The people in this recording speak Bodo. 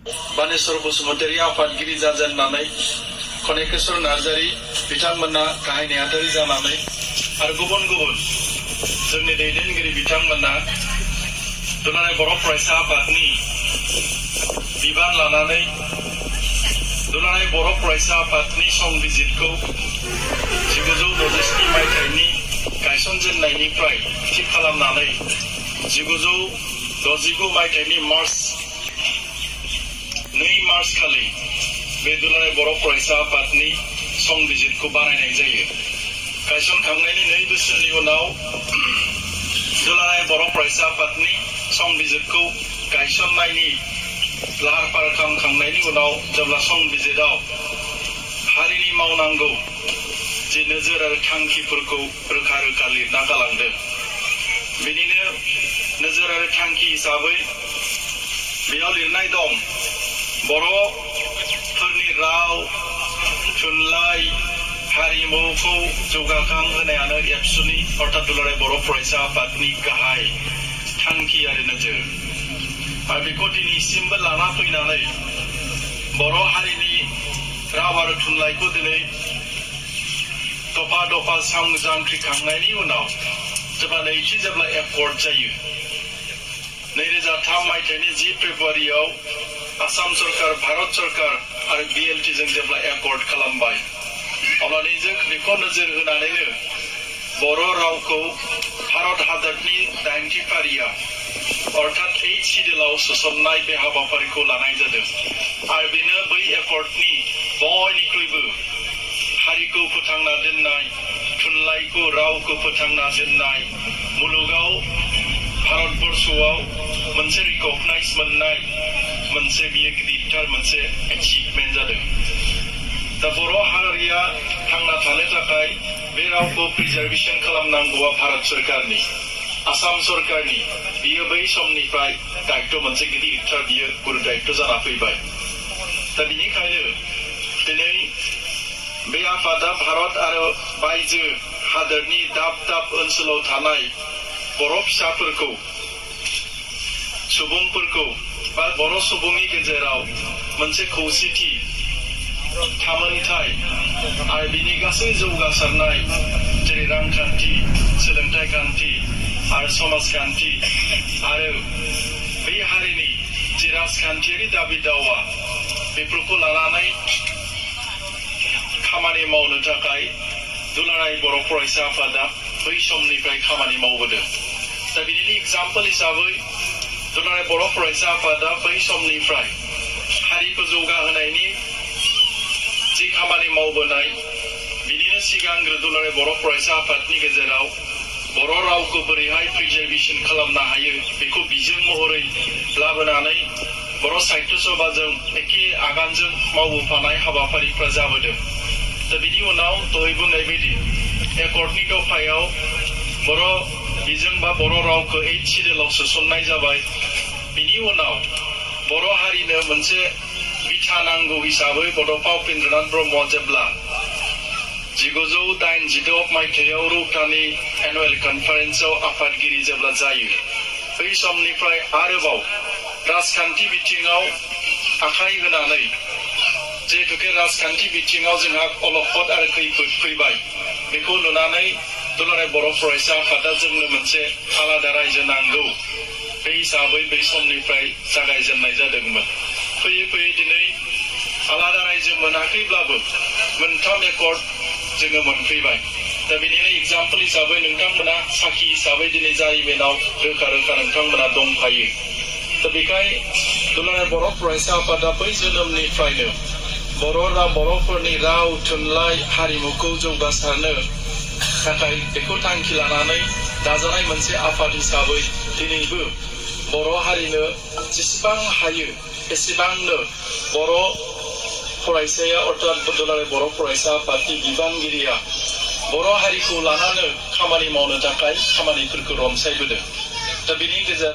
बानेश्वर बसुमतारी आफादगिरि जाजेननानै कनेकेश्वर नार्जारी बिथांमोना गाहाय नेहाथारि जानानै आरो गुबुन गुबुन जोंनि दैदेनगिरि बिथांमोना दुलाराय बर' फरायसा आफादनि बिबान लानानै दुलाराय बर' फरायसा आफादनि संबिजिरखौ 1967 मायथाइनि गायसनजेननायनिफ्राय थि खालामनानै 1969 मायथाइनि 2 मार्च खालि बे दुलाराय बर' फरायसा आफादनि संबिजिरखौ बानायनाय जायो। गायसनखांनायनि 2 बोसोरनि उनाव दुलाराय बर' फरायसा आफादनि संबिजिरखौ गायसननायनि लाहार फाहार खालामखांनायनि उनाव जेब्ला संबिजिराव हारिनि मावनांगौ जे नोजोर आरो थांखिफोरखौ रोखा रोखा लिरना गालांदों। बिनिनो नोजोर आरो थांखि हिसाबै बेयाव लिरनाय दं बर'फोरनि राव थुनलाइ हारिमुखौ जौगाखांहोनायानो एबसुनि अर्थात दुलाराय बर' फरायसा आफादनि गाहाय थांखि आरो नोजोर। आरो बेखौ दिनैसिमबो लाना फैनानै बर' हारिनि राव आरो थुनलाइखौ दिनै दफा दफा जांख्रिखांनायनि उनाव जेब्ला एकर्ड जायो 2003 मायथाइनि 10 फेब्रुवारियाव आसाम सरकार भारत सरकार आरो BLT जों जेब्ला एकर्ड खालामबाय अब्ला जों बेखौ नोजोर होनानैनो बर' रावखौ भारत हादरनि 90 फारिया अर्थात 8 सिडिउलाव सोसननाय बे हाबाफारिखौ लानाय जादों। आरो बेनो बै एकर्डनि बयनिख्रुइबो हारिखौ फोथांना दोननाय थुनलाइखौ रावखौ फोथांना दोननाय मुलुगाव भारतबर्षआव मोनसे रिकगनाइज मोननाय मोनसे बियो गिदिरथार मोनसे एचिभमेन्ट जादों। दा बर' हारिया थांना थानो थाखाय बे रावखौ प्रिजार्भेसन खालामनांगौआ भारत सरकारनि आसाम सरकारनि बियो बै समनिफ्राय दायित्व मोनसे गिदिरथार बियो गुरु दायित्व जाना फैबाय। दा बिनिखायनो दिनै बे आफादा भारत आरो बायजो हादरनि दाब दाब ओनसोलाव थानाय बर' फिसाफोरखौ सुबुंफोरखौ बा बर' सुबुंनि गेजेराव मोनसे खौसेथि थामोनथाय आरो बिनि गासै जौगासारनाय जेरै रांखान्थि सोलोंथाइ खान्थि आरो समाजखान्थि आरो बे हारिनि जे राजखान्थियारि दाबि दावा बेफोरखौ लानानै खामानि मावनो थाखाय दुलाराय बर' फरायसा आफादा बै समनिफ्राय खामानि मावबोदों। दा बिनि एग्जाम्पल हिसाबै दुलाराय बर' फरायसा आफादा बै समनिफ्राय हारिखौ जौगाहोनायनि जि खामानि मावबोनाय बिनिनो सिगांग्रो दुलाराय बर' फरायसा आफादनि गेजेराव बर' रावखौ बोरैहाय प्रिजार्भेसन खालामनो हायो बेखौ बिजों महरै लाबोनानै बर' साहित्य सभाजों एखे आगानजों मावबोफानाय हाबाफारिफ्रा जाबोदों। दा बिनि उनाव दहाय बुंनाय बायदि एकर्डनि दफायाव बर' बिजों बा बर' रावखौ 8 सिडिउलाव सोसननाय जाबाय। बिनि उनाव बर' हारिनो मोनसे बिथा नांगौ हिसाबै बड'फा उपेन्द्रनाथ ब्रह्मआ जेब्ला 1986 मायथाइयाव रौतानि एनुवेल कनफारेन्सआव आफादगिरि जेब्ला जायो बै समनिफ्राय आरोबाव राजखान्थि बिथिङाव आखाइ होनानै जिहेतुके राजखान्थि बिथिङाव जोंहा अलखद आरो खैफोद फैबाय बेखौ नुनानै दुलाराय बर' फरायसा आफादा जोंनो मोनसे आलादा रायजो नांगौ बे हिसाबै बै समनिफ्राय जागायजेननाय जादोंमोन। फैयै फैयै दिनै आलादा रायजो मोनाखैब्लाबो 3 एकर्ड जोङो मोनफैबाय। दा बेनिनो एग्जाम्पल हिसाबै नोंथांमोना साखि हिसाबै दिनै जारिमिनाव रोखा रोखा नोंथांमोना दंखायो। दा बेखाय दुलाराय बर' फरायसा आफादा बै जोनोमनिफ्रायनो बर'फोरनि राव थुनलाइ हारिमुखौ जौगासारनो थाखाय बेखौ थांखि लानानै दाजानाय मोनसे आफाद हिसाबै दिनैबो बर' हारिनो जेसेबां हायो एसेबांनो बर' फरायसाया अर्थात दुलाराय बर' फरायसा आफादनि बिबानगिरिया बर' हारिखौ लानानै खामानि मावनो थाखाय खामानिफोरखौ रनसायबोदों। दा बेनि गेजेराव